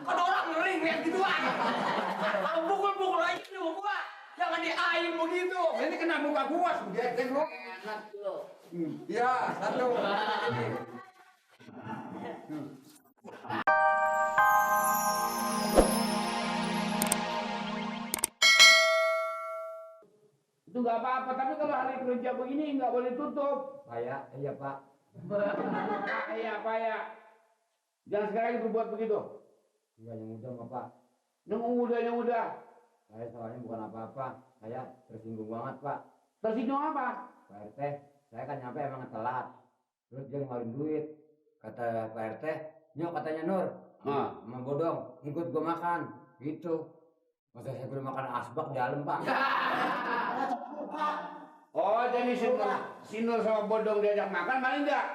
Kan orang ngering lihat gituan. Kalau pukul-pukul aja di gua. Jangan diain begitu. Ini kena muka gua sudah kan lo. Enak lo. Ya, satu. Itu nggak apa-apa, tapi kalau hari kerja begini nggak boleh tutup. Iya Pak. Payah. Jangan sekali berbuat begitu. Iya yang muda mah Pak. Yang udah. Saya soalnya bukan apa-apa. Saya tersinggung banget Pak. Tersinggung apa? Pak RT, saya kan nyampe emang telat. Terus dia ngeluarin duit. Kata Pak RT, nyok katanya Nur. Emang bodong, ikut gua makan. Gitu. Masa saya belum makan asbak di dalam Pak. Oh, jadi Sinur sama Bodong diajak makan, mana enggak?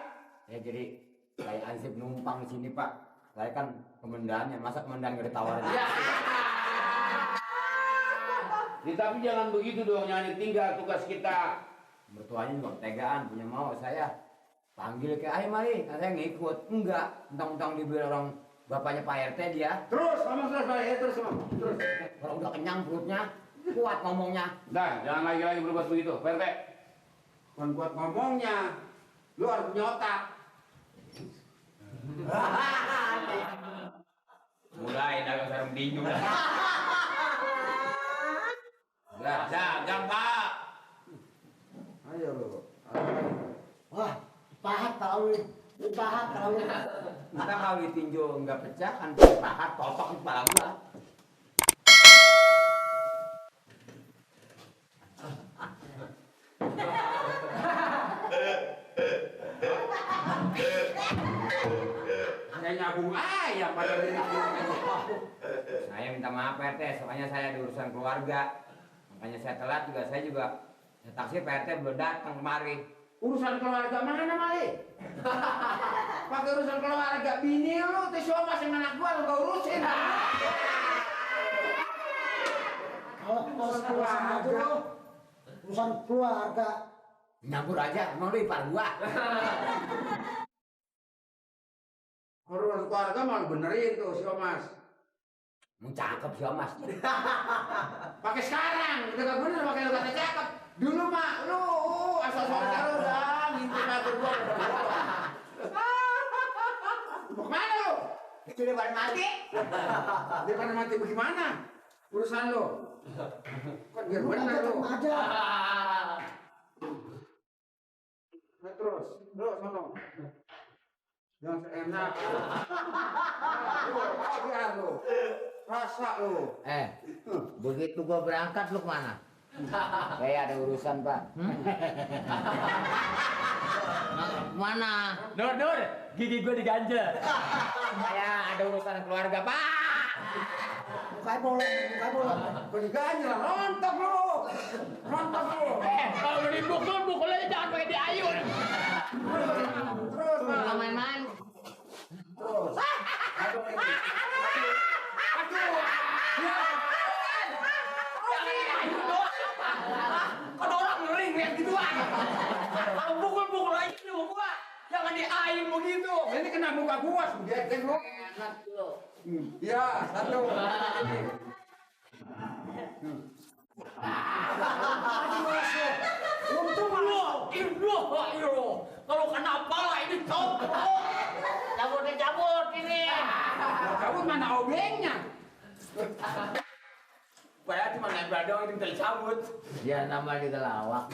Ya jadi saya ansip numpang di sini Pak. Saya kan komandannya, masa komandan gak ditawarin? Tapi jangan begitu dong, jangan ditinggal tugas kita. Mertuanya juga ketegaan, punya mau saya panggil ke ayo mari, saya ngikut. Enggak, mentang-mentang dibeli orang bapaknya Pak RT dia. Terus, terus. Kalau udah kenyang perutnya, kuat ngomongnya. Dah, jangan lagi berbuat begitu, Pak RT. Bukan kuat ngomongnya, lu harus punya otak. Mulai dagang sarung tinju. Dagang Pak. Ayo lu. Wah, pahat kalau lu. Kita kalau ditinju nggak pecah kan pahat totok di kepala gua. Kayak nyabung ayam pada diri. Saya minta maaf Pak RT, soalnya saya ada urusan keluarga. Makanya saya telat juga, saya juga taksi Pak RT belum datang kemari. Urusan keluarga mana Mali? Pakai urusan keluarga bini lu, tuh siapa yang anak gua lu gak urusin. Kalau urusan aja lo. Urusan keluarga. Nyambur aja, emang lu ipar gua. Urusan keluarga malu benerin tuh si Omas. Cakep sih Mas. Pakai sekarang, udah gak bener pakai lu kata cakep. Dulu mah lu asal-asal sekarang udah ngintip atur gua. Mau kemana lu? Itu depan mati. Daripada mati bagaimana? Urusan lu. Kan biar bener lu. Aja. Nah, terus sono. Jangan seenak. Biar lu. Rasa lu. Begitu gua berangkat lu kemana? Saya ada urusan Pak. Mana? Nur, gigi gua diganjel. Saya ada urusan keluarga Pak. Mukanya bolong. Kau diganjel, rontok lu. Kalau lu dipukul aja jangan pakai diayun. Terus, Nggak main-main. Terus. Aduh. Kan orang ngering lihat gituan. Kalau pukul-pukul aja di gua. Jangan diain begitu. Ini kena muka gua sudah kan lu. Enak lo. Ya, satu. Untung lu. Kalau kena pala ini copot. Cabut ini. Cabut mana obengnya? Padahal cuma nempel doang itu minta dicabut. Dia nama juga lawak.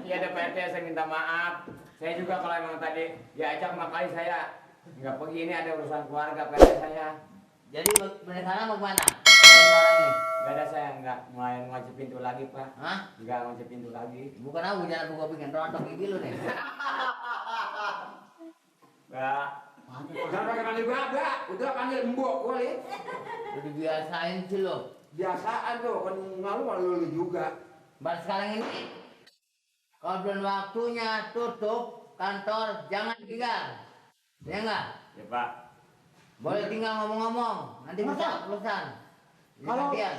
Iya ada Pak RT, saya minta maaf. Saya juga kalau emang tadi diajak makanya saya nggak pergi, ini ada urusan keluarga Pak RT saya. Jadi berencana mau kemana? Ini. Nggak ada, saya nggak mulai ngunci pintu lagi Pak. Hah? Nggak ngunci pintu lagi. Bukan aku, jangan gua bikin rontok gigi lu nih. Nggak. Jangan pakai panggil baga, udah panggil mbok boleh. Udah dibiasain sih lo. Biasaan tuh, kan malu lu juga. Baru sekarang ini, kalau belum waktunya tutup kantor, jangan tinggal. Ya enggak? Ya Pak. Boleh tinggal ngomong-ngomong, nanti bisa urusan. Kalau ya.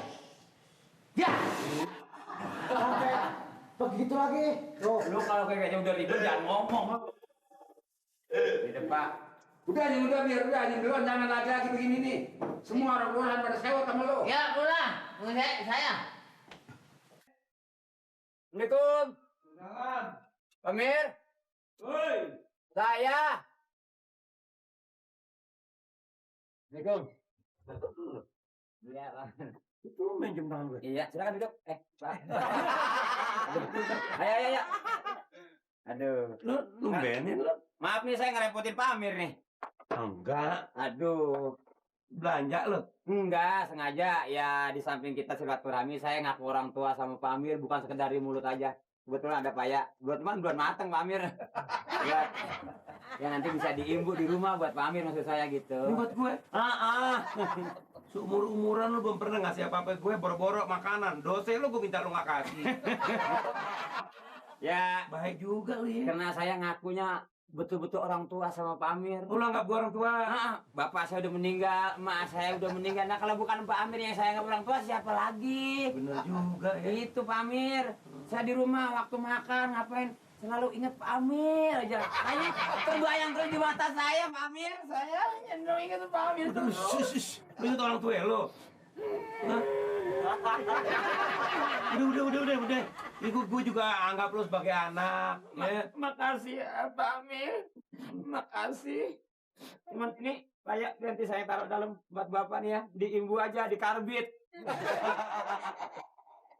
Begitu lagi. Loh, lu kalau kayaknya udah ribet jangan ngomong. Di depan. Udah anjing, udah biar udah anjing duluan, jangan lagi begini nih. Semua orang kelurahan pada sewot sama lo. Ya pulang, tunggu saya. Assalamualaikum. Pamir. Woi. Saya. Assalamualaikum. Iya, Pak. Itu minjem tangan gue. Iya, silakan duduk. Pak. Ayo. Aduh. Lu benin lu. Maaf nih saya ngerepotin Pak Amir nih. Enggak. Aduh. Belanja lu. Enggak, sengaja. Ya di samping kita silaturahmi, saya ngaku orang tua sama Pak Amir bukan sekedar di mulut aja. Kebetulan ada paya. Belum mateng Pak Amir. Buat ya nanti bisa diimbu di rumah buat Pak Amir maksud saya gitu. Ini buat gue. Seumur-umuran lu belum pernah ngasih apa-apa gue, boro-boro makanan. Dosa lu gue minta lu nggak kasih. Ya, Baik juga lu ya. karena saya ngakunya betul-betul orang tua sama Pak Amir. Lu anggap gue orang tua. Bapak saya udah meninggal, emak saya udah meninggal. Nah kalau bukan Pak Amir yang saya anggap orang tua, siapa lagi? Bener juga ya. Itu Pak Amir. Saya di rumah waktu makan ngapain? Selalu ingat Pak Amir aja. Kayaknya terbayang terus di mata saya Pak Amir. Saya selalu ingat Pak Amir terus. Lu itu orang tua lu. Hah? Udah. Ini gue juga anggap lu sebagai anak. Ya. Makasih ya Pak Amir. Makasih. Cuman ini kayak nanti saya taruh dalam buat Bapak nih ya. Diimbu aja, dikarbit.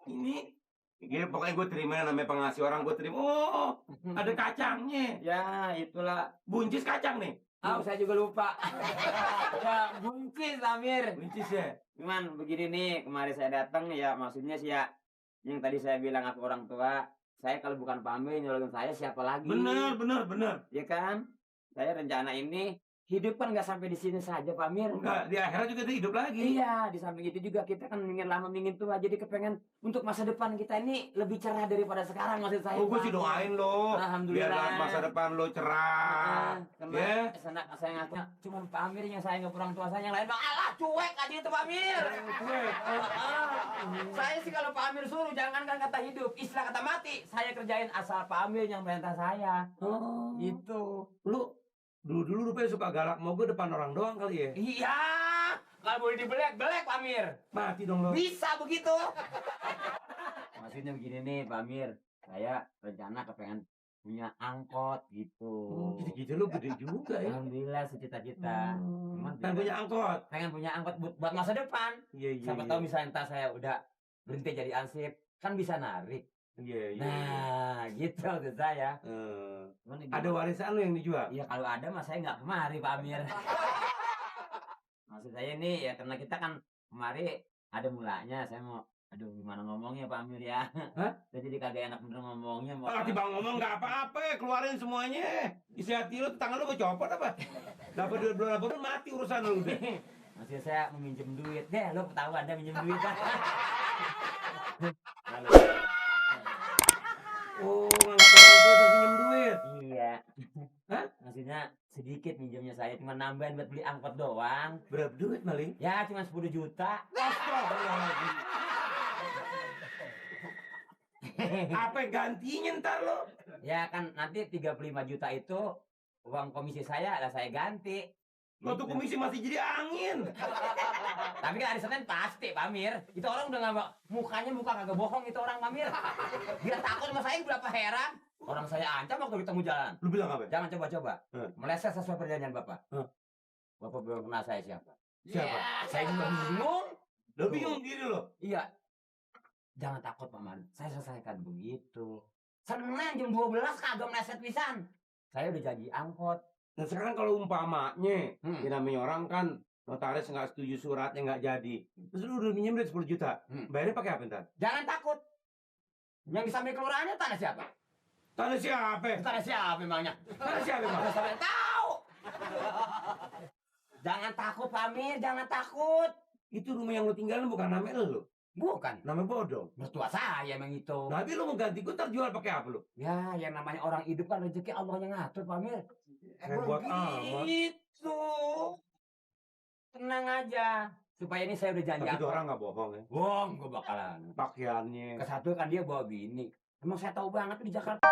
Ini pokoknya gue terima yang namanya pengasih orang, gue terima. Oh, ada kacangnya. Ya itulah. Buncis kacang nih. Saya juga lupa. Ya bungkis Amir. Buncis ya. Cuman begini nih, kemarin saya datang ya maksudnya sih ya. Yang tadi saya bilang aku orang tua. Saya kalau bukan Pak Amir nyolongin saya siapa lagi? Bener. Ya kan? Saya rencana ini hidup kan nggak sampai di sini saja Pak Amir. Enggak, di akhirat juga hidup lagi. Iya, di samping itu juga kita kan ingin lama ingin tua, jadi kepengen untuk masa depan kita ini lebih cerah daripada sekarang maksud saya. Oh, gue Pak sih Amir. doain lo. Alhamdulillah. Biar masa depan lo cerah. Karena Ya. saya ngakunya cuma Pak Amir yang saya nggak orang tua saya, yang lain bang alah cuek aja itu Pak Amir. Saya sih kalau Pak Amir suruh jangankan kata hidup, istilah kata mati, saya kerjain asal Pak Amir yang perintah saya. Oh, Gitu. lu dulu rupanya suka galak mau gue depan orang doang kali ya. Iya, kalau boleh dibelek Pak Amir. Mati dong lo. Bisa begitu. Maksudnya begini nih Pak Amir, saya rencana kepengen punya angkot gitu. Gitu lu gede juga ya. Alhamdulillah cita-cita. Cuman Pengen punya angkot. pengen punya angkot buat masa depan. Iya. Siapa tahu misalnya entar saya udah berhenti jadi ansip, kan bisa narik. Iya. Nah, gitu maksud saya. Cuman Ada warisan lu yang dijual? Iya kalau ada mas saya nggak kemari Pak Amir. Maksud saya nih ya karena kita kan kemari ada mulanya. Saya mau, aduh gimana ngomongnya Pak Amir ya? Hah? Saya jadi kagak enak bener ngomongnya. Mau Tiba ngomong nggak apa-apa, keluarin semuanya. Isi hati lu, tangan lu gue copot apa? Dapat duit belum dapat mati urusan lu udah. Maksud saya meminjam duit. Deh lo tahu ada minjem duit kan? Oh, nggak orang tua terus pinjam duit. Iya. Hah? Maksudnya sedikit minjemnya saya cuma nambahin buat beli angkot doang. Berapa duit maling? Ya cuma 10 juta. Astagfirullahaladzim. Apa gantinya ntar lo? Ya kan nanti 35 juta itu uang komisi saya lah saya ganti. Lo tuh komisi masih jadi angin. Tapi kan hari Senin pasti Pak Amir. Itu orang udah nggak mukanya muka kagak bohong itu orang Pak Amir. Dia takut sama saya berapa heran. Orang saya ancam waktu ketemu jalan. Lu bilang apa? Jangan coba-coba. Meleset sesuai perjanjian Bapak. Hah? Bapak belum kenal saya siapa. Siapa? Saya juga bingung. Lo bingung diri lo? Iya. Jangan takut Pak Man. Saya selesaikan begitu. Senin jam 12 kagak meleset pisan. Saya udah janji angkot. Nah sekarang kalau umpamanya, Hmm. ya namanya orang kan notaris nggak setuju suratnya nggak jadi. Terus lu udah minjem duit 10 juta. Bayarnya pakai apa ntar? Jangan takut. Yang di samping kelurahannya tanah siapa? Tanah siapa? Tanah siapa emangnya? Tanah siapa emang? Tanah siapa yang tahu? Jangan takut Pak Amir, jangan takut. Itu rumah yang lu tinggalin bukan nama lu. Bukan. Nama bodong. Mertua saya emang itu. Nah, tapi lu mau ganti gue ntar jual pakai apa lu? Ya, yang namanya orang hidup kan rezeki Allah yang ngatur, Pak Amir. Hebat amat. Gitu. Tenang aja. Supaya ini saya udah janji Tapi itu apa? orang nggak bohong ya. Bohong, gue bakalan. Pakaiannya. Kesatu kan dia bawa bini. Emang saya tahu banget di Jakarta.